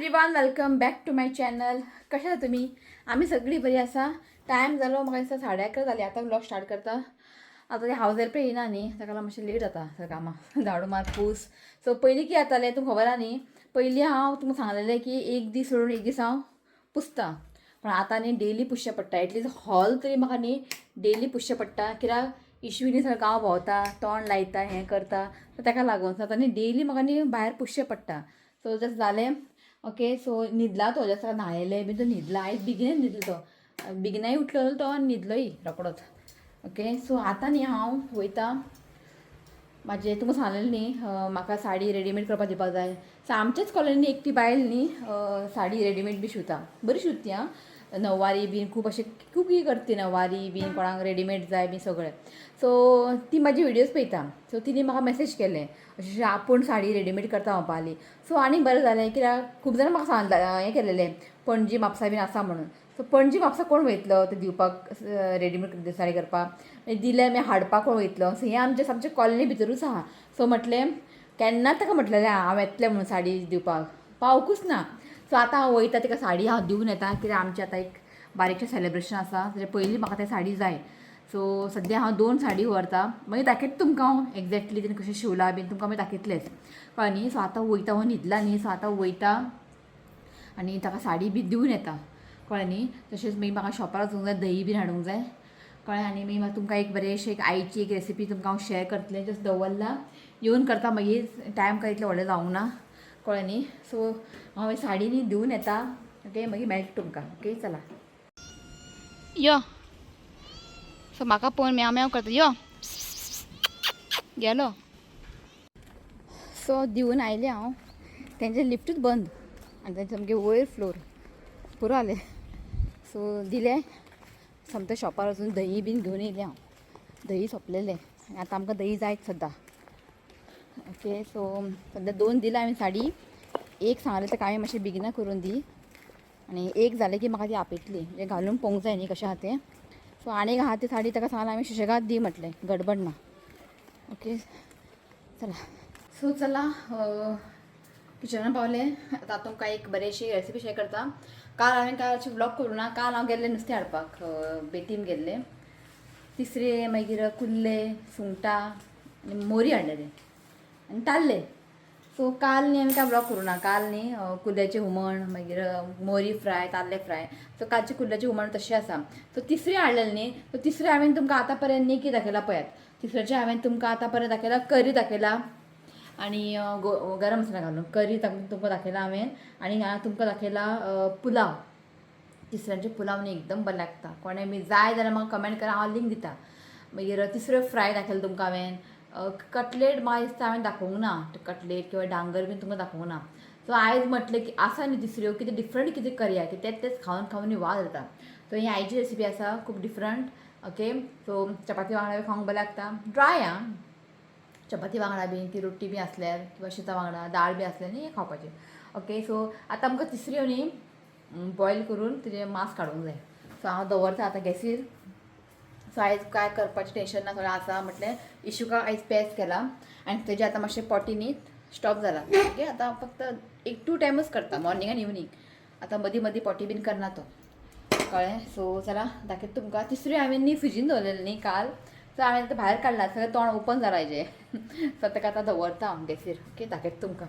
Everyone, welcome back to my channel. कशें आसा तुमी? आमी सगळीं बरी आसा. टायम जालो म्हाका दिसता 11:30 जाली. आतां व्लॉग स्टार्ट करता. आतां ते हावज हेल्प येयना न्ही, ताका लागून मातशें लेट जाता सगळें कामां, झाडू मार, पूस. सो पयलीं कितें जातालें तुमकां खबर आहा न्ही? पयलीं हांव तुमकां सांगलेलें की एक दीस सोडून एक दीस हांव पुसता, पण आतां न्ही डेली पुसचें पडटा. एटलीस्ट हॉल तरी म्हाका न्ही डेली पुसचें पडटा, कित्याक इशवी सगळें गांव भोंवता, तोंड लायता, हें करता, सो ताका लागून आतां न्ही डेली म्हाका न्ही भायर पुसचें पडटा. सो जशें जालें, ओके, सो न्हिदला तो, जसो न्हायलें बी तो न्हिदला. आयज बेगिनच न्हिदलो तो, बेगिनय उठलो तो आनी न्हिदलोय रोकडोच. ओके, सो आतां न्ही हांव वयता म्हाजें तुमकां सांगलेलें न्ही, म्हाका साडी रेडीमेड करपाक दिवपाक जाय. सो आमच्याच कॉलनी एकटी बायल न्ही साडी रेडीमेड बी शिंवता, बरी शिंवता ती आं. नववारी बीन खूब अशें खूब कितें करता ती, नववारी बीन कोणाक रेडीमेड जाय बी सगळें. सो ती म्हाजी विडियोज पळयता. सो तिणें म्हाका मॅसेज केलें अशें अशें आपूण साडी रेडीमेड करता म्हणपा. सो आनी बरें जालें, कित्याक खूब जाणां म्हाका सांगला हें केलेलें पणजी म्हापसा बीन आसा म्हणून. सो पणजी म्हापसा कोण वयतलो ते दिवपाक, रेडीमेड साडी करपाक? मागीर दिल्यार मागीर हाडपाक कोण वयतलो? सो हें आमच्या सामच्या कॉलनी भितरूच आहा. सो म्हटलें केन्नाच ताका म्हटलेलें हांव येतलें म्हणून साडी दिवपाक, पावकूच ना. सो आतां हांव वयता, तिका साडी हांव दिवन येता, कित्याक आमचें आतां एक बारीकशें सेलेब्रेशन आसा, ताच्या पयलीं म्हाका ते साडी जाय. सो सद्या हांव 2 साडी व्हरता, मागीर दाखयता तुमकां हांव एग्जॅक्टली तिणें कशें शिंवलां बीन, तुमकां मागीर दाखयतलेंच, कळ्ळें न्ही? सो आतां वयता, हो न्हिदला न्ही, सो आतां वयता आनी ताका साडी बी दिवन येता, कळ्ळें न्ही? तशेंच मागीर म्हाका शॉपार वचूंक जाय, दही बीन हाडूंक जाय, कळ्ळें? आनी मागीर तुमकां एक बरें एक आईची एक रेसिपी तुमकां हांव शेअर करतलें. जस्ट दवरला, येवन करता मागीर, टायम काय इतलें व्हडलें जावंक ना, कळ्ळें न्ही? सो हांव साडी न्ही दिवन येता, ओके, मागीर मेळटा तुमकां. ओके, चला यो. सो म्हाका पळोवन म्याव म्याव करता, यो गेलो. सो दिवन आयलें हांव, तेंचें लिफ्टूच बंद आनी तेंचे सामकें वयर फ्लोर, पुरो जालें. सो दिलें, सोमतें शॉपार वचून दही बीन घेवन येयलें हांव. दही सोंपलेलें आनी आतां आमकां दही जायच सद्दां. ओके, सो सद्या 2 दिला हांवें साडी. एक सांगलें ताका हांवें मातशें बेगिना करून दी, आनी एक जालें की म्हाका ती आपयतली, म्हणजे घालून पळोवंक जाय न्ही कशें आहा तें. सो आनी एक आहा ती साडी, ताका सांगलां हांवें सुशेगाद दी म्हटलें, गडबड ना. ओके, चला. सो चला, किचनान पावलें. आतां तुमकां एक बरेशी रेसिपी शेअर करता. काल हांवें काल अशें व्लॉग करूं ना. काल हांव गेल्लें नुस्तें हाडपाक, बेतीम गेल्लें. तिसरे मागीर कुल्ले, सुंगटां आनी मोरी हाडलेले आनी ताल्ले. सो काल न्ही हांवें काय व्लॉग करूं ना. काल न्ही कुल्ल्याचें हुमण, मागीर मोरी फ्राय, ताल्ले फ्राय. सो कालचें कुल्ल्याचें हुमण तशें आसा. सो तिसरें हाडलेलें न्ही, सो तिसरें हांवें तुमकां आतां पर्यंत न्ही कितें दाखयलां पळयात. तिसऱ्याचें हांवें तुमकां आतां पर्यंत दाखयलां, करी दाखयला आनी गरम मसाला घालून करी तुमकां दाखयला हांवें. आनी हांगा तुमकां दाखयला पुलाव. तिसऱ्यांचे पुलाव न्ही एकदम बरें लागता. कोणें बी जाय जाल्यार म्हाका कमेंट करा, हांव लिंक दिता. मागीर तिसरो फ्राय दाखयला तुमकां हांवें. कटलेट म्हाका दिसता हांवें दाखोवंक ना, कटलेट किंवा डांगर बीन तुमकां दाखोवंक ना. सो आयज म्हटलें की आसा न्ही तिसऱ्यो, कितें डिफरंट कितें करया, की तेंच तेंच खावन खावन न्ही वाज जाता. सो ही आयची रेसिपी आसा खूब डिफरंट. ओके, सो चपाती वांगडा बी खावंक बरें लागता, ड्राय आं. चपाती वांगडा बी की रोटी बी आसल्यार किंवा शिता वांगडा दाळ बी आसल्यार न्ही खावपाचें. ओके, सो आतां आमकां तिसऱ्यो न्ही बॉयल करून तेजें मांस काडूंक जाय. सो हांव दवरता आतां गॅसीर. सो आयज काय करपाचें टेंशन ना, थोडें आसा म्हटलें इशुका आयज पेज केला आनी तेजें आतां मातशें पोटी न्ही स्टॉप जाला. ओके, आतां फक्त एक 2 टायमूच करता, मॉर्निंग आनी इवनींग. आतां मदीं मदीं पोटी बीन करना तो, कळ्ळें? सो चला दाखयता तुमकां. तिसरी हांवें न्ही फ्रिजीन दवरलेलें न्ही काल, सो हांवें आतां भायर काडला, सगळें तोंड ओपन जाला हेजें. सो ताका आतां दवरता हांव गॅसीर. ओके, दाखयता तुमकां.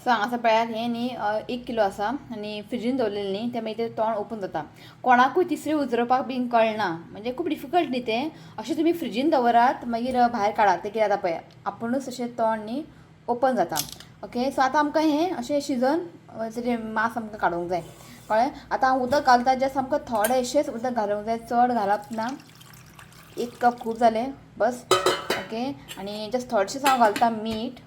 सो हांगासर पळयात, हें न्ही 1 किलो आसा आनी फ्रिजीन दवरलेलें न्ही तें मागीर तें तोंड ओपन जाता. कोणाकूय तिसरी उजरोवपाक बीन कळना, म्हणजे खूब डिफिकल्ट न्ही तें. अशें तुमी फ्रिजीन दवरात, मागीर भायर काडात, तें कितें जाता पळयात, आपुणूच अशें तोंड न्ही ओपन जाता. ओके, सो आतां आमकां हें अशें शिजोवन तेजें मांस आमकां काडूंक जाय, कळ्ळें? आतां हांव उदक घालता, जस्ट आमकां थोडेशेंच उदक घालूंक जाय, चड घालप ना. 1 कप खूब जालें बस. ओके, आनी जस्ट थोडेशेंच हांव घालता मीठ,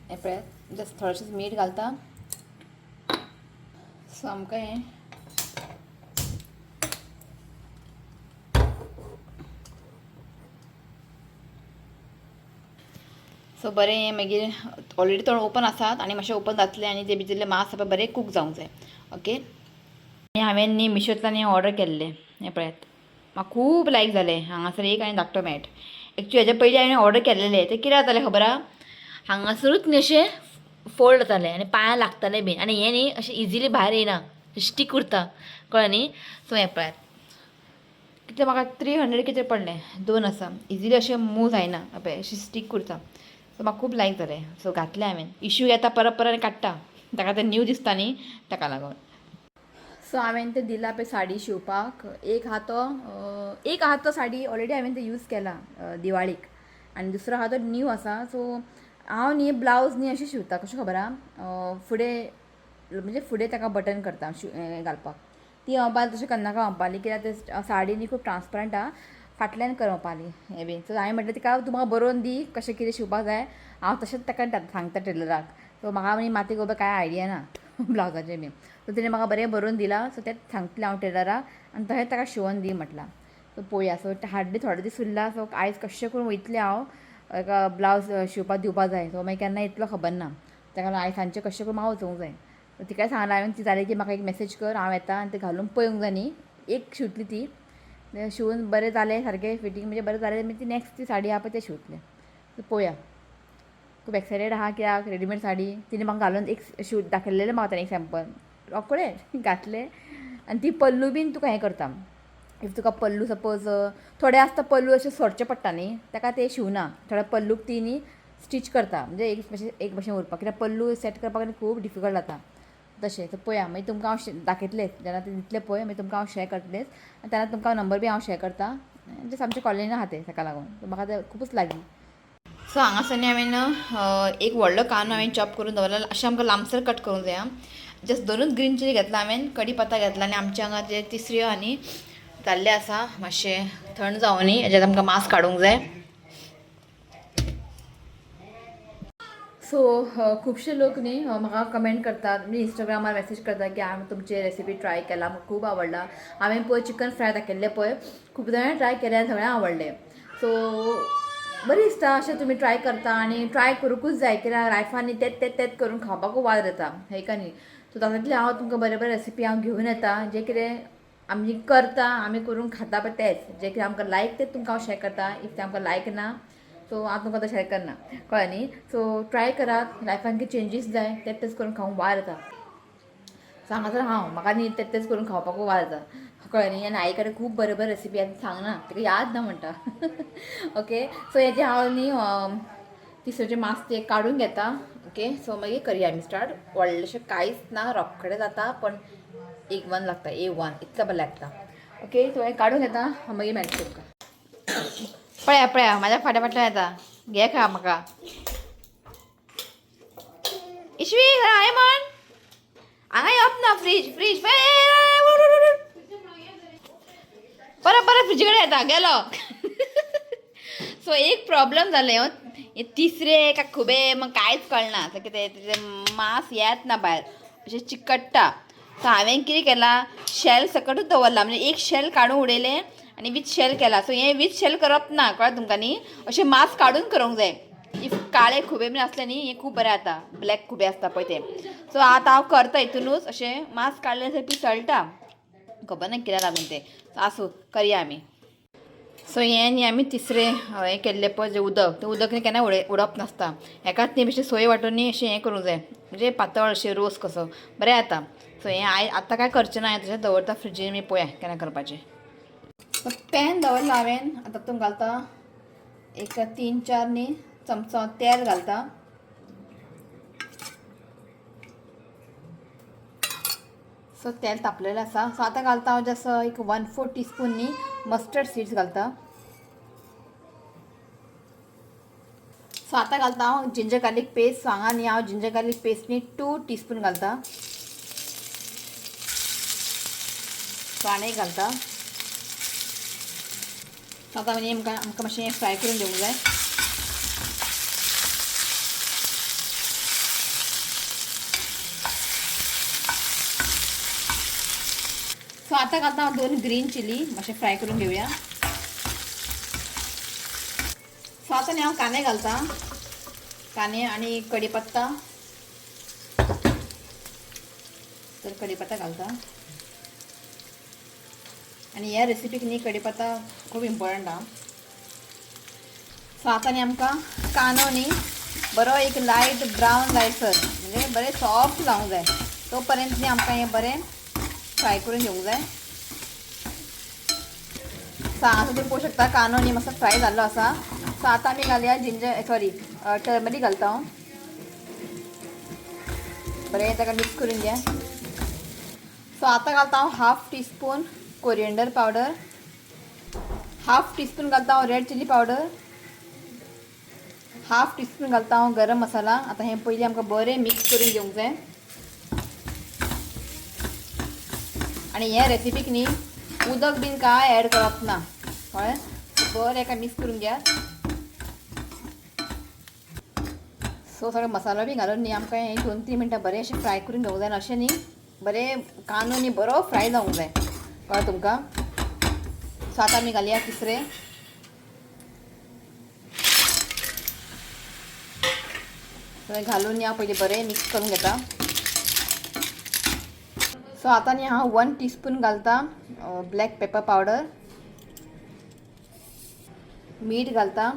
हें पळयात, जस्ट थोडेशेंच मीठ घालता. सो आमकां हें सो बरें हें मागीर ऑलरेडी तोंड ओपन आसात आनी मातशें ओपन जातलें आनी ते भितरलें मांस आसा बरें कूक जावंक जाय. ओके, आनी हांवें न्ही मिशोंतल्यान हें ऑर्डर केल्लें, हें पळयात, म्हाका खूब लायक जालें. हांगासर एक आनी धाकटो मॅट. एक्चुली हेज्या पयलीं हांवें ऑर्डर केल्लेलें, तें कितें जातालें खबर आहा, हांगासरूच न्ही अशें फोल्ड जातालें आनी पांयां लागतालें बीन आनी हें न्ही अशें इजिली भायर येयना, स्टीक उरता, कळ्ळें न्ही. सो हें पळयात कितलें म्हाका 300 कितें पडलें, दोन आसा, इजिली अशें मूव जायना, पळय अशें स्टीक उरता. सो म्हाका खूब लायक जालें. सो घातलें हांवें, इशू येता परत परत आनी काडटा, ताका तें न्यू दिसता न्ही ताका लागून. सो हांवें तें दिलां पळय साडी शिंवपाक, एक आहा तो एक आहा तो साडी ऑलरेडी हांवें तें यूज केला दिवाळीक, आनी दुसरो आहा तो न्यू आसा. सो हांव न्ही ब्लावज न्ही अशें शिंवता, कशें खबर आहा, फुडें म्हणजे फुडें ताका बटन करता घालपाक. ती बायल तशें करनाका म्हणपाली, कित्याक ते साडी न्ही खूब ट्रान्सपरंट आहा, फाटल्यान कर म्हणपाली हें बीन. सो हांवें म्हटलें तिका तूं म्हाका बरोवन दी कशें कितें शिंवपाक जाय, हांव तशेंच ताका सांगता टेलराक. सो म्हाका न्ही माती गोबर कांय आयडिया ना ब्लावजाचें बीन. सो तिणें म्हाका बरें बरोवन दिलां, सो तेंच सांगतलें हांव टेलराक आनी तशेंच ताका शिंवोन दी म्हटलां. सो पळोवया. सो हार्डली थोडे दीस उरला, सो आयज कशें करून वयतलें हांव, एका ब्लावज शिंवपाक दिवपाक जाय. सो मागीर केन्ना येतलो खबर ना, ताका लागून आयज सांजचें कशें करून म्हाका वचूंक जाय. सो तिकाय सांगलां हांवें, ती जाली की म्हाका एक मॅसेज कर, हांव येता आनी तें घालून पळोवंक जाय न्ही. एक शिंवतली ती, शिंवून बरें जालें सारकें फिटींग म्हणजे बरें जालें मागीर ती नॅक्स्ट ती साडी आहा पळय तें शिंवतलें. सो पळोवया, खूब एक्सायटेड आहा कित्याक रेडीमेड साडी तिणें म्हाका घालून एक शिंव दाखयलेलें म्हाका ताणें एक सॅम्पल, रोखडें घातलें. आनी ती पल्लू बीन तुका हें करता, if तुका पल्लू सपोज थोडे आसता पल्लू अशें सोडचें पडटा न्ही, ताका तें शिंवना, थोड्या पल्लूक ती न्ही स्टीच करता, म्हणजे एक भशेन उरपाक, कित्याक पल्लू सेट करपाक न्ही खूब डिफिकल्ट जाता तशें. सो पळया मागीर तुमकां हांव दाखयतलें जेन्ना तें दितलें पळय, मागीर तुमकां हांव शेअर करतलें आनी तेन्ना तुमकां नंबर बी हांव शेअर करता. जस्ट आमच्या कॉलनीन आहा तें, ताका लागून सो म्हाका तें खुबूच लागीं. सो हांगासर न्ही हांवें एक व्हडलो कांदो हांवें चॉप करून दवरला, अशें आमकां लांबसर कट करूंक जाय. जस्ट दोनूच ग्रीन चिली घेतला हांवें, कडी पत्ता घेतला आनी आमच्या हांगा जे तिसऱ्यो आनी जाल्ले आसा मातशें थंड जावनी, हेज्यात आमकां मांस काडूंक जाय. सो खुबशे लोक न्ही म्हाका कमेंट करतात, म्हणजे इंस्टाग्रामार मॅसेज करतात की हांवें तुमची रेसिपी ट्राय केला, म्हाका खूब आवडला. हांवें पळय चिकन फ्राय दाखयल्लें पळय, खूब जाणांनी ट्राय केलें आनी सगळ्यांक आवडलें. सो बरें दिसता अशें तुमी ट्राय करता आनी ट्राय करूंकूच जाय, कित्याक लायफान न्ही तेंच तेंच तेंच करून खावपाकूय वाज येता, हें का न्ही. सो तातूंतलें हांव तुमकां बरें बरें रेसिपी हांव घेवन येता, जें कितें आमी करता आमी करून खाता पळय तेंच, जें कितें आमकां लायक तें तुमकां हांव शेअर करता. If तें आमकां लायक ना सो हांव तुमकां तें शेअर करना, कळ्ळें न्ही. सो ट्राय करात, लायफान कितें चेंजीस जाय, तेंच तेंच करून खावंक वाज येता. सो हांगासर हांव म्हाका न्ही तेंच तेंच करून खावपाकूय वाज येता, कळ्ळें न्ही. आनी आई कडेन खूब बरें बरें रेसिपी आसा, सांगना तिका याद ना म्हणटा. ओके, सो हेजें हांव न्ही तिसऱ्याचें मांस तें काडून घेता. ओके, सो मागीर करया आमी स्टार्ट. व्हडलेशें कांयच ना, रोखडें जाता, पण एक वन लागता, A1 इतलें बरें लागता. ओके, सो हें काडून घेता, मागीर मेळटा तुमकां. पळया पळया म्हाज्या फाटल्या फाटल्यान येता, घे खा म्हाका. इशवी हांवें म्हण हांगा येवप ना, फ्रीज फ्रीज परत परत फ्रिजी कडेन येता गेलो. सो एक प्रॉब्लम जालें, हे तिसरे का खुबे मग कांयच कळना, कितें तेजें मांस येत ना भायर, अशें चिकट्टा. सो हांवें कितें केलां, शेल सकटूच दवरलां, म्हणजे एक शेल काडून उडयलें आनी वीथ शेल केला. सो हें वीथ शेल करप ना, कळ्ळें तुमकां न्ही, अशें मांस काडून करूंक जाय. If काळे खुबे बीन आसले न्ही, हें खूब बरें जाता, ब्लॅक खुबे आसता पळय ते. सो आतां हांव करता हितुनूच, अशें मांस काडलें थंय पिसळटा, खबर ना कित्याक लागून तें. सो आसूं, करया आमी. सो हें न्ही आमी तिसरें हें केल्लें पळय जें उदक, तें उदक न्ही केन्ना उडप नासता, हेकाच न्ही बेश्टें सोय वांटून न्ही अशें हें करूंक जाय, म्हणजे पातळ अशें रोस कसो बरें जाता. सो हें आतां कांय करचें ना, तशें दवरता फ्रिजीन, मी पळोवया केन्ना करपाचें. सो पॅन दवरलां हांवें, आतां तातूंत घालता एक 3-4 न्ही चमचो तेल घालता. सो तेल तापलेलें आसा. सो आतां घालता हांव जस्ट एक 1/4 टीस्पून न्ही मस्टर्ड सीड्स घालता. सो आतां घालता हांव जिंजर गार्लीक पेस्ट. सो हांगा न्ही हांव जिंजर गार्लीक पेस्ट न्ही 2 टीस्पून घालता. सो आनी एक घालता. सो आतां न्ही आमकां मातशें फ्राय करून घेवंक जाय. सो आतां घालता हांव 2 ग्रीन चिली, मातशें फ्राय करून घेवया. सो आतां न्ही हांव कांदे घालता, कांदे आनी कढीपत्ता, तर कढीपत्ता घालता. आनी ह्या रेसिपीक न्ही कढीपत्ता खूब इम्पॉर्टंट आहा. सो आतां न्ही आमकां कांदो न्ही बरो एक लायट ब्रावन जायसर, म्हणजे बरें सॉफ्ट जावंक जाय तो पर्यंत न्ही आमकां हें बरें फ्राय करून घेवंक जाय. सो हांगासर तुमी पळोवंक शकता कांदो न्ही मातसो फ्राय जाल्लो आसा. सो आतां आमी घालया जिंजर सॉरी टर्मरीक घालता हांव. बरें ताका मिक्स करून घ्या. सो आतां घालता हांव half teaspoon coriander powder, half teaspoon घालता हांव red chilli powder, half teaspoon घालता हांव गरम मसाला. आतां हें पयलीं आमकां बरें मिक्स करून घेवंक जाय. आनी हे रेसिपीक न्ही उदक बीन कांय एड करप ना, कळ्ळें? बरें एका मिक्स करून घ्या. सो सगळें मसालो बी घालून न्ही आमकां हें 2-3 मिनटां बरें अशें फ्राय करून घेवंक जाय. अशें न्ही बरें कांदो न्ही बरो फ्राय जावंक जाय, कळ्ळें तुमकां? सो आतां आमी घालया तिसरें. सगळें घालून न्ही हांव पयलीं बरें मिक्स करून घेता. सो आतां न्ही हांव 1 टीस्पून घालता ब्लॅक पेपर पावडर, मीठ घालता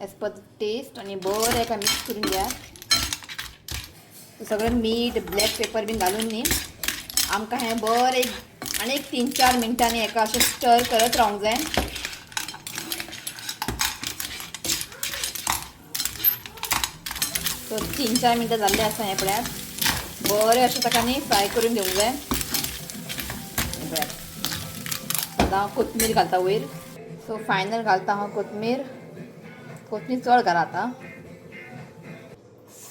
एज पर टेस्ट आनी बरें एका मिक्स करून घ्या. सगळें मीठ ब्लॅक पेपर बीन घालून न्ही आमकां हें बरें आनी एक 3-4 मिनटांनी हेका अशें स्टर करत रावंक जाय. सो 3-4 मिनटां जाल्लें आसा हें पळयात, बरें अशें ताका न्ही फ्राय करून घेवंक जाय. हें पळयात आतां हांव कोथमीर घालता वयर. सो फायनल घालता हांव कोथमीर, कोथमीर चड घाला आतां.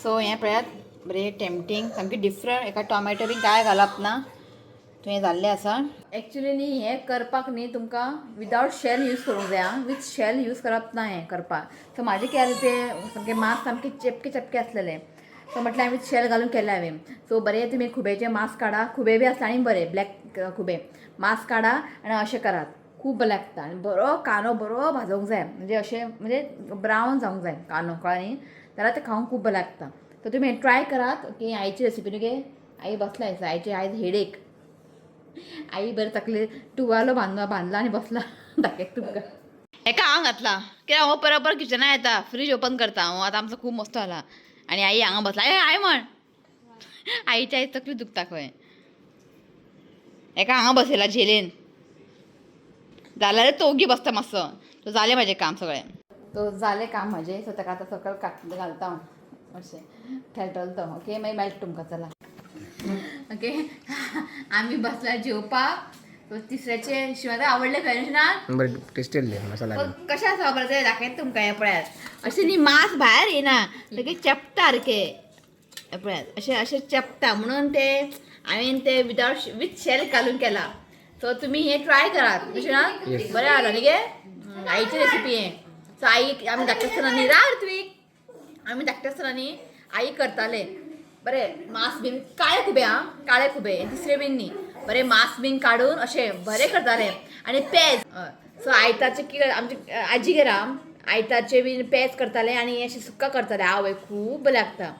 सो हें पळयात बरें टेम्पटींग सामकें डिफरंट, एका टोमॅटो बी कांय घालप ना, तुवें जाल्लें आसा. एक्चुली न्ही हें करपाक न्ही तुमकां विदावट शेल यूज करूंक जाय आं, विथ शेल यूज करप ना हें करपाक. सो म्हाजें केलें तें सामकें मांस सामकें चेपके चेपके आसलेलें, सो म्हटलें हांवें विथ शेल घालून केलें हांवें. सो बरें तुमी खुबेचें मांस काडा, खुबे बी आसले आनी बरें ब्लॅक खुबे मांस काडा आनी अशें करात, खूब बरें लागता. आनी बरो कांदो बरो भाजूंक जाय, म्हणजे अशें म्हणजे ब्रावन जावंक जाय कांदो, कळ्ळें न्ही? जाल्यार तें खावंक खूब बरें लागता. सो तुमी हें ट्राय करात. ओके, आईची रेसिपी न्हू गे, आई बसला आयज, आईचे आयज हेडेक, आई बरें तकले टुवालो बांदला आनी बसला दाखयता तुमकां. हेका हांव घातला कित्याक हांव परत परत किचना येता, फ्रीज ओपन करता हांव आतां, आमचो खूब मस्तो जाला आनी आई हांगा बसला. ए आई म्हण, आईची आयज तकली दुखता खंय. हेका हांगा बसयला झेलेन, जाल्यार तो ओगी बसता मातसो. तो जालें म्हाजें काम सगळें, तो जालें काम म्हाजें. सो ताका आतां सकयल घालता हांव अशें खेळटलो तो. ओके, मागीर मेळटा तुमकां, चला. ओके, आमी बसला जेवपाक. सो तिसऱ्याचे शिवाय आवडले खंय ना, बरें टेस्टी आसले मसाला. कशें आसा बरें तें दाखयता तुमकां. हें पळयात अशें न्ही मांस भायर येना, लगेच चेपता सारकें. हें पळयात अशें अशें चेपता, म्हणून तें हांवें तें विदावट विथ शेल घालून केला. सो तुमी हें ट्राय करात, अशें ना बरें जालां न्ही गे? आईची रेसिपी हें. सो आई आमी धाकटे आसतना न्ही राव ऋत्वीक, आमी धाकटे आसतना न्ही आई करताले बरें मांस बीन, काळे खुबे आं, काळे खुबे तिसरे बीन न्ही, बरें मांस बीन काडून अशें बरें करताले. आनी पेज, सो आयताचे कितें आमचे आजी घेरा आयताचे बीन पेज करताले आनी अशें सुक्का करताले. आवय खूब बरें लागता.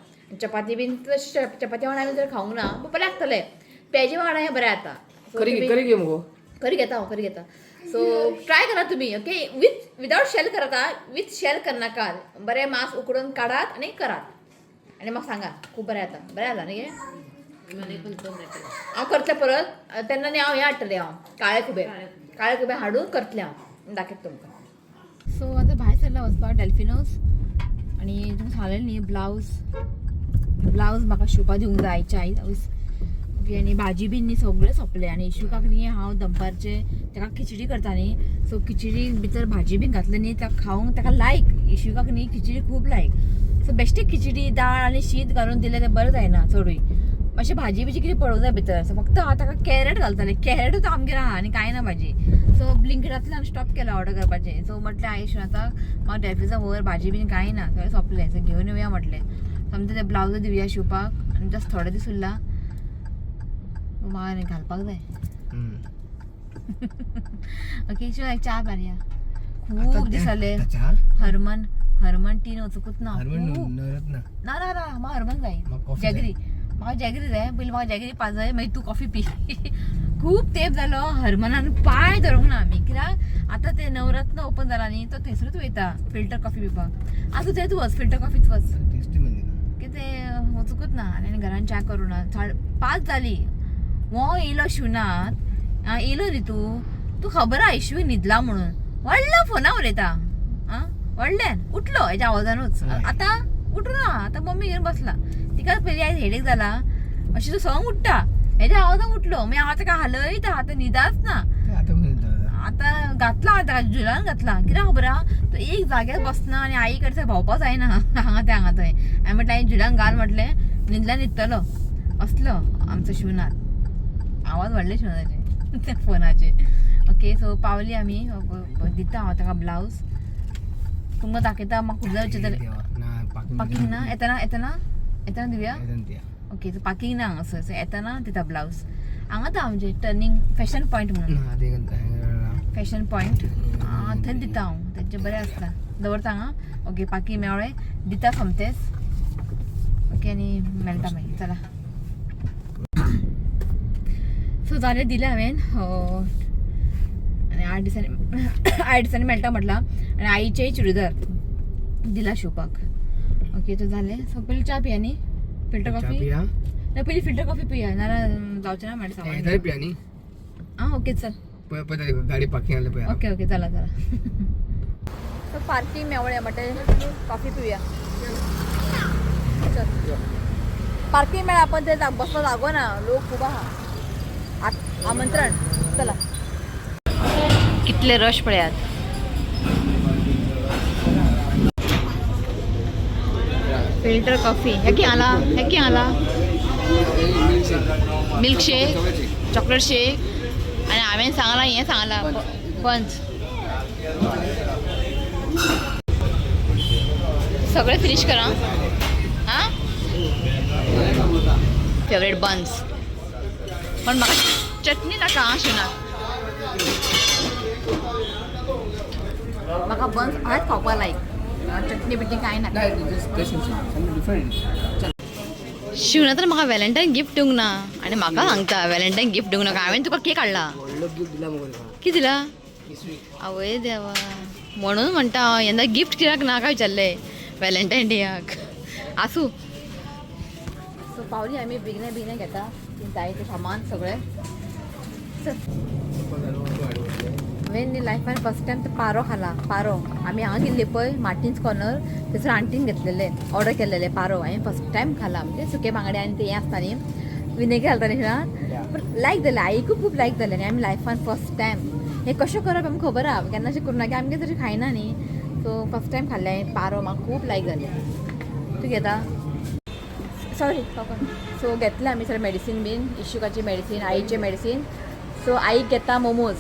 चपाती बीन तशें चपाती वांगडा आमी तर खावंक ना, बरें लागतलें पेजे वांगडा हें बरें जाता. करी घे मुगो, करी घेता हांव, करी घेता. सो ट्राय करा तुमी. ओके, विथ विदावट शेल करात, विथ शेल करनाका, बरें मांस उकडून काडात आनी करात आनी म्हाका सांगा, खूब बरें जाता. बरें जाला न्ही गे? हांव करतलें परत तेन्ना न्ही हांव हें हाडटलें, हांव काळे खुबे, काळे खुबे हाडून करतलें हांव, दाखयता तुमकां. सो आतां भायर सरला वचपाक डेल्फिनोज. आनी तुमकां सांगलें न्ही ब्लावज, ब्लावज म्हाका शिवपा दिवंक जाय आयच्या आयज. ओके, आनी भाजी बीन न्ही सगळें सोंपलें. आनी इशुकाक न्ही हांव दनपारचें ताका खिचडी करता न्ही, सो खिचडी भितर भाजी बीन घातली न्ही ताका खावंक ताका लायक, इशुकाक न्ही खिचडी खूब लायक. सो बेश्टी खिचडी दाळ आनी शीत घालून दिलें तें बरें जायना चडूय, मातशें भाजी बिजी कितें पडूंक जाय भितर. सो फक्त हांव ताका कॅरट घालतालें, कॅरटूच आमगेर आहा आनी कांय ना भाजी. सो ब्लिंकिटांतल्यान स्टॉप केला ऑर्डर करपाचें. सो म्हटलें आयज आतां म्हाका डेल्फिजा वयर भाजी बीन कांय ना, सगळें सोंपलें, सो घेवन येवया म्हटलें. समजा ते ब्लावज दिवया शिवपाक आनी जस्ट थोडे दीस उरला, म्हाका आनी घालपाक जाय. ओके, शिवाय च्या मारया, खूब दीस जाले हरमन, हरमन टीन वचूंकच ना. ना ना ना, म्हाका हरमन जाय, जॅगरी, म्हाका जॅगरी जाय. पयलीं म्हाका जॅगरी पाजय, मागीर तूं कॉफी पी. खूब तेंप जालो हरमनान पांय धरूंक ना आमी, कित्याक आतां ते नवरत्न ओपन जाला न्ही, तो थंयसरूच वयता फिल्टर कॉफी पिवपाक. आसूं थंयच वच, फिल्टर कॉफीच वच, टेस्टी म्हणजे कितें वचूंकच ना आनी घरान च्या करूं ना. 5:30 जाली. हो येयलो शिवनाथ. आं येयलो न्ही तूं, तूं खबर आहा इशू न्हिदला म्हणून व्हडल्या फोना उलयता. आं व्हडल्यान उठलो हेज्या आवाजानूच. आतां उठू ना, आतां मम्मी घेवन बसला. तिका पयलीं आयज हेडेक जाला अशें तो सगळो उठ्ठा हेज्या आवाजान उठलो. मागीर हांव ताका हालयता, आतां न्हिदाच ना. आतां घातला हांवें ताका झुलान घातला. कित्याक खबर आहा, तो एक जाग्यार बसना आनी आई कडेन भोंवपा जायना हांगा थंय हांगा थंय. हांवें म्हटलें हांवें झुलान घाल म्हटलें, न्हिदला न्हिदतलो. असलो आमचो शिवनाथ. आवाज व्हडले शिवनाथाचे त्या फोनाचे. ओके सो पावली आमी. दिता हांव ताका ब्लावज, तुमकां दाखयता. म्हाका खूब जाय विचारताले पार्किंग ना. येतना येतना येतना दिवया. ओके सो पार्किंग ना हांगासर. सो येतना दिता ब्लावज. हांगा तो आमचे टर्निंग फॅशन पॉयंट म्हणून, फॅशन पॉयंट थंय दिता हांव. तेंचे बरें आसता, दवरता हांगा. ओके पार्किंग मेवळें, दिता सोमतेच. ओके आनी मेळटा मागीर. चला सो जालें, दिलें हांवें. आनी 8 दिसांनी 8 दिसांनी मेळटा म्हटलां. आनी आईचेय चुडीदार दिला शिवपाक. ओके तो जालें. सो पयलीं च्या पिया न्ही, फिल्टर कॉफी ना, पयलीं फिल्टर कॉफी पिया, नाल्यार जावचें ना मागीर सामान. आं ओके चल. गाडी पार्किंग आले पळय. ओके ओके चला चला. सो पार्किंग मेवळें म्हटलें कॉफी पिवया. चल पार्किंग मेळ्ळा पण ते बसपाक जागो ना, लोक खूब आहा. आमंत्रण. चला कितले रश पळयात. फिल्टर कॉफी हे आला, हे आला मिल्क शेक, चॉकलेट शेक. आनी हांवें सांगलां हें सांगलां पंच सगळें फिनीश करा. आं फेवरेट बन्स, पण म्हाका चटणी नाका. आं शिवना म्हाका बन्स हयच खावपा लायक, चटणी बिटणी कांय नाका. शिवना तर म्हाका व्हॅलेंटायन गिफ्ट दिवंक ना आनी म्हाका सांगता व्हॅलेंटायन गिफ्ट दिवंक नाका. हांवें तुका केक हाडला. कितें दिला? आवय देवा, म्हणून म्हणटा हांव येन्ना गिफ्ट कित्याक ना काय विचारलें व्हॅलेंटायन डेयाक. आसूं. सो पावली आमी. बेगिना बेगिना घेता जाय तें सामान सगळें. हांवें लायफान फर्स्ट टायम ते पारो खाला. पारो आमी हांगा गेल्ली पळय मार्टिन्स कॉर्नर, थंयसर आंटीन घेतलेले, ऑर्डर केल्लेले पारो. हांवें फर्स्ट टायम खाला. म्हणजे सुके बांगडे आनी ते हें आसता न्ही, विनेगर घालता न्ही, पूण लायक जालें. आईकूय खूब लायक जालें. आनी आमी लायफान फर्स्ट टायम हें कशें करप आमकां खबर आहा, केन्ना अशें करूं ना की आमगे तशें खायना न्ही. सो फर्स्ट टायम खाल्लें हांवें पारो, म्हाका खूब लायक जालें. तूं घेता? सॉरी. सो घेतलें आमी सगळें मेडिसीन बीन, इशुकाची मेडिसीन, आईचें मेडिसीन. सो आईक घेता मोमोज.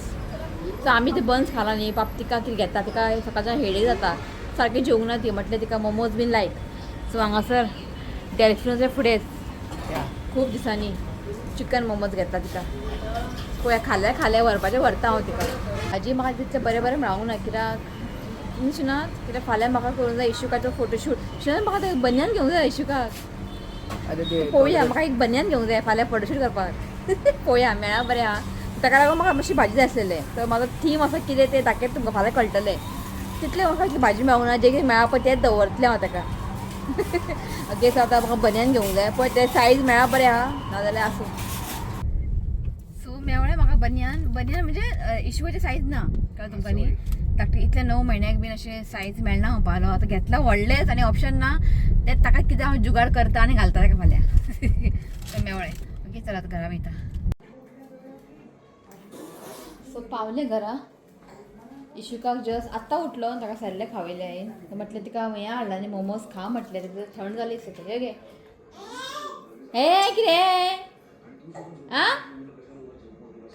सो आमी ते बन्स खाला न्ही पाप, तिका कितें घेता, तिका सकाळच्यान हेडेक जाता, सारकें जेवंक ना ती. म्हटलें तिका मोमोज बीन लायक. सो हांगासर डेल्फिनोच्या फुडेंच खूब दिसांनी चिकन मोमोज घेतला तिका. पळय खाल्यार खाल्यार व्हरपाचें व्हरता हांव तिका. भाजी म्हाका तितलें बरें बरें मेळोंक ना कित्याक शिवनाथ, कित्याक फाल्यां म्हाका करूंक जाय इशुकाचो फोटोशूट. शिवनाथ म्हाका ते बनियान घेवंक जाय इशुकाक. पळोवया, म्हाका एक बनियान घेवंक जाय फाल्यां फोटोशूट करपाक. पळोवया मेळ्ळा बरें आहा. ताका लागून म्हाका मातशी भाजी जाय आसलेलें. तर म्हाजो थीम आसा कितें तें दाखयत तुमकां फाल्यां कळटलें. तितलें म्हाका इतली भाजी मेळूंक ना, जें कितें मेळ्ळा पळय तेंच दवरतलें हांव ताका. ओके सो आतां म्हाका बनियान घेवंक जाय, पळय तें सायज मेळ्ळा बरें आहा, नाजाल्यार आसूं. सो मेवळें म्हाका बनियान. बनियान म्हणजे इशुवाचें सायज ना, कळ्ळें तुमकां न्ही. धाकटें इतलें 9 म्हयन्याक बीन अशें सायज मेळना म्हणपालो. आतां घेतला व्हडलेंच आनी ऑप्शन ना, तें ताका कितें हांव जुगाड करता आनी घालता ताका फाल्यां. तें मेवळें. ओके चल आतां घरा वयता. सो पावलें घरा. इशुकाक जस्ट आत्तां उठलो, ताका सेरेलेक खावयलें हांवें. म्हटलें तिका हें हाडलां न्ही मोमोज खा म्हटलें, तें थंड जाली दिसता गे. हें कितें आं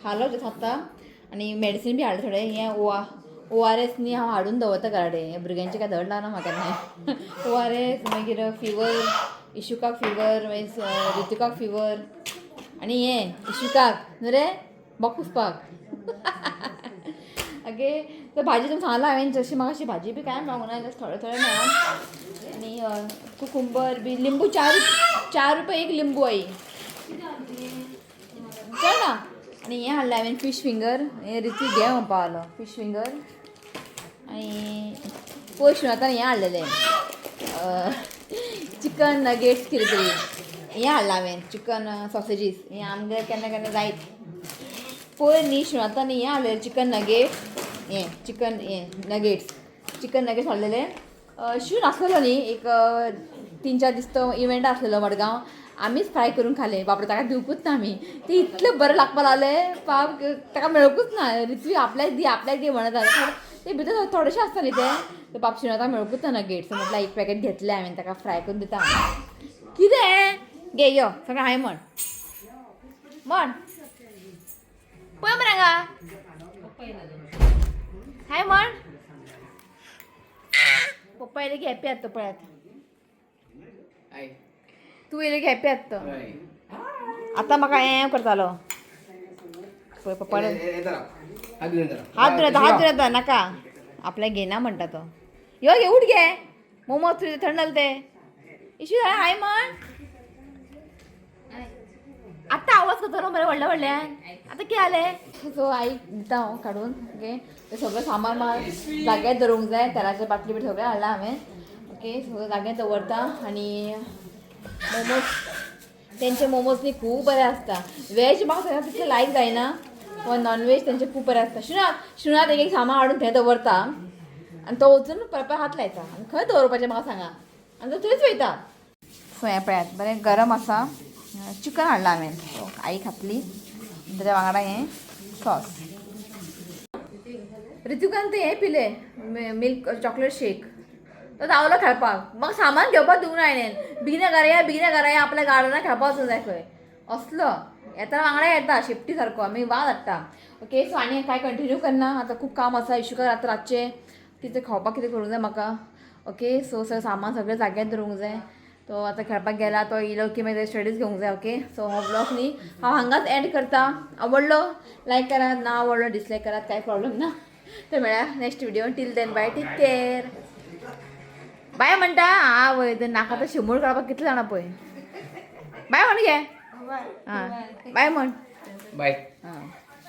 खालो जस्ट आत्तां. आनी मेडिसीन बी हाडलें थोडें. हें ORS न्ही हांव हाडून दवरता घरा कडेन, भुरग्यांचें काय धड लागना म्हाका केन्नाय. ORS मागीर फिवर, इशुकाक फिवर, मागीर ऋतुकाक फिवर, आनी हें इशुकाक न्हू रे बोक पुसपाक. ओके तर भाजी तुमकां सांगलां हांवें, जशी म्हाका अशी भाजी बी कांय मेळोंक ना, जस्ट थोडे थोडे मेळ्ळा. आनी कुकुंबर बी, लिंबू 4 रुपया एक लिंबू आई चल ना. आनी हें हाडलें हांवें फीश फिंगर, हें रिती घे म्हणपा आलो फीश फिंगर. आनी पयशे आतां हें हाडलेलें चिकन नगेट्स कितें तरी. हें हाडलां हांवें चिकन सॉसेजीस. हें आमगेर केन्ना केन्ना जायत. पयर न्ही शिणांत न्ही हें हाडलेलें चिकन नगेट्स, हें चिकन हें नगेट्स, चिकन नगेट्स हाडलेले. शिवून आसलेलो न्ही एक 3-4 दीस तो इव्हेंट आसलेलो मडगांव, आमीच फ्राय करून खाले. बापडे ताका दिवपूच ना आमी, ते इतलें बरें लागपाक लागलें पाप ताका मेळकूच ना. रित्वी आपल्याक दी आपल्याक दी म्हणत आसता, ते भितर थोडेशें आसता न्ही ते बाप शिणाताक मेळकूच ना नगेट्स. म्हटल्यार एक पॅकेट घेतलें हांवें, ताका फ्राय करून दिता. कितें घे यो सगळें हांवें म्हण म्हण पळय मरे हांगा हाय म्हण. पप्पा येयले की हॅप्पी आसता पळयात, तूं येयले की हॅप्पी आसता. आतां म्हाका हें करतालो पळय पप्पा, हात धुवन हात धुवन येता नाका आपल्याक घेना म्हणटा तो. यो घे उठ घे मोमोज तुजे थंड जाले ते. इशू हाय म्हण. आत्तां आवाज करता न्हू बरें व्हडल्या व्हडल्यान, आतां कितें जालें? सो आई दिता हांव काडून. ओके तें सगळें सामान म्हाका जाग्यार दवरूंक जाय, तेलाचे बाटली बी सगळें हाडलां हांवें. ओके सगळें जाग्यार दवरता. आनी मोमोज तेंचे मोमोज न्ही खूब बरें आसता. वेज म्हाका सगळ्यांत तितलें लायक जायना, पण नॉन वेज तेंचे खूब बरें आसता. शिणात शिणात एक एक सामान हाडून थंय दवरता आनी तो वचून परत परत हात लायता आनी खंय दवरपाचें म्हाका सांगा, आनी तो थंयच वयता. सो हें पळयात बरें गरम आसा चिकन हाडलां हांवें, सो आई खातली. ताच्या वांगडा हें सॉस. ऋतुकान ते हें पिलें मिल्क चॉकलेट शेक, तो धांवलो खेळपाक. म्हाका सामान घेवपाक दिवंक ना हाणें. बेगिना घरा या बेगिना घरा या, आपल्या गार्डनाक खेळपाक वचूंक जाय खंय असलो येता वांगडा येता शेपटी सारको आमी वाज हाडटा. ओके सो आनी कांय कंटिन्यू करना, आतां खूब काम आसा. इशुका आतां रातचें कितें खावपाक कितें करूंक जाय म्हाका. ओके सो सगळें सामान सगळें जाग्यार दवरूंक जाय. तो आतां खेळपाक गेला, तो येयलो की मागीर स्टडीज घेवंक जाय. ओके सो हो ब्लॉग न्ही हांव हांगाच एंड करता. आवडलो लायक करात, ना आवडलो डिसलायक करात, कांय प्रॉब्लम ना. तर मेळ्या next video, till then bye, take care, bye म्हणटा. आवय तर नाका तर शिमूळ काडपाक कितले जाणां पळय. बाय म्हण घे, आं बाय म्हण. बाय. आं.